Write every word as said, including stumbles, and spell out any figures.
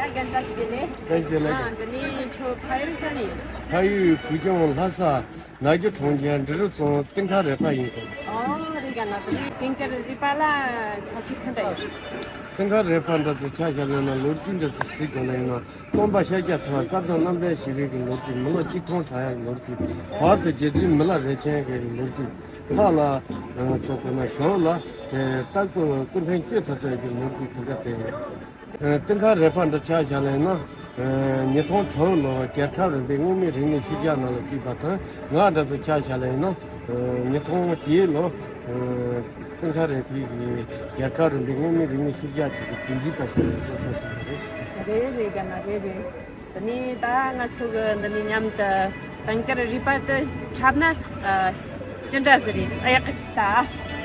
རྒན་བཀྲ་ཤིས་བདེ་ལེགས། བཀྲ་ཤིས་བདེ་ལེགས། ཨ། འདི་ནི་ཁྱོད་ཕ་ཡུལ་ག་ནས་ཡིན། ཕ་ཡུལ་བོད་ལྗོངས་ལྷ་ས་ནག་ཆུ་གྲོང་ཁྱེར་འབྲི་རུ་རྫོང་སྟེང་ཁ་རེ་ཕ་ཡིན་ཏེ། ཨོ། རེད་ག། ན་འདི་ནི་སྟེང་ཁ་རེ་ཕ་ལ་ཆ་ཆུ་ཁ་འདྲ་ཡིན། སྟེང་ཁ་རེ་ཕ་འདྲ་ཚོ་ཆ་བཞག་ལས་ན་ལོ་རྒྱུས་འདྲ་ཚོ་གཟིགས་དགོས་ན་ཡིན་ན། སྟོན་པ་ཤཱཀྱ་ཐུབ་པ་སྐལ་བཟང་རྣམ་འདྲེན་ཞི་བའི་གི་ལོ་རྒྱུས། མི་ལོ་གཅིག་སྟོང་གྲགས་ཡག་གི་ལོ་རྒྱུས། བར་དུ་རྗེ་བཙུན་མི་ལ་རས་ཆེན་གྱི་ལོ་རྒྱུས། ལྷག་ལ་ཚོ་དཔེར་ན་ཞོར་ལ་དེ་སྟག་པོ་སྐུ་ཕྲེང་བཅུ་ཐམ་པའི་གི་ལོ་རྒྱུས་དེ་འདྲ་དེ། སྟེང་ཁ་རེ་ཕ་འདྲ་ཆ་བཞག་ལས་ན། ཉིས་སྟོང་དྲུག་ལོ་རྒྱལ་ཁབ་རིམ་པའི་མངོན་མིན་རིག་གནས་ཤུལ་བཞག་ནང་ལ་བསྐྱོད་པ་དང་། ང་འདྲ་ཚོ་ཆ་བཞག་ལས་ན། ཉིས་སྟོང་བརྒྱད་ལོ། སྟེང་ཁ་རེ་ཕའི་གི་རྒྱལ་ཁབ་རིམ་པའི་མངོན་མིན་རིག་གནས་ཤུལ་བཞག་ཅིག་གི་རྒྱུན་འཛིན་པ་ཞིག་ལ་སོགས་ཆོག་ཟིན་པ་རེད། རེད་རེད་ག། ན་རེད་རེད། འདི་ནི་ད་ང་ཚོ་གི་འདི་ནི་མཉམ་དུ་སྟེང་ཁ་རེ་ཕ་དེ་འཁྲབ་ན་ཅི་འདྲ་ཟིག་རེད། ཨ། ཡག་གི་ཅིག་ལྟ།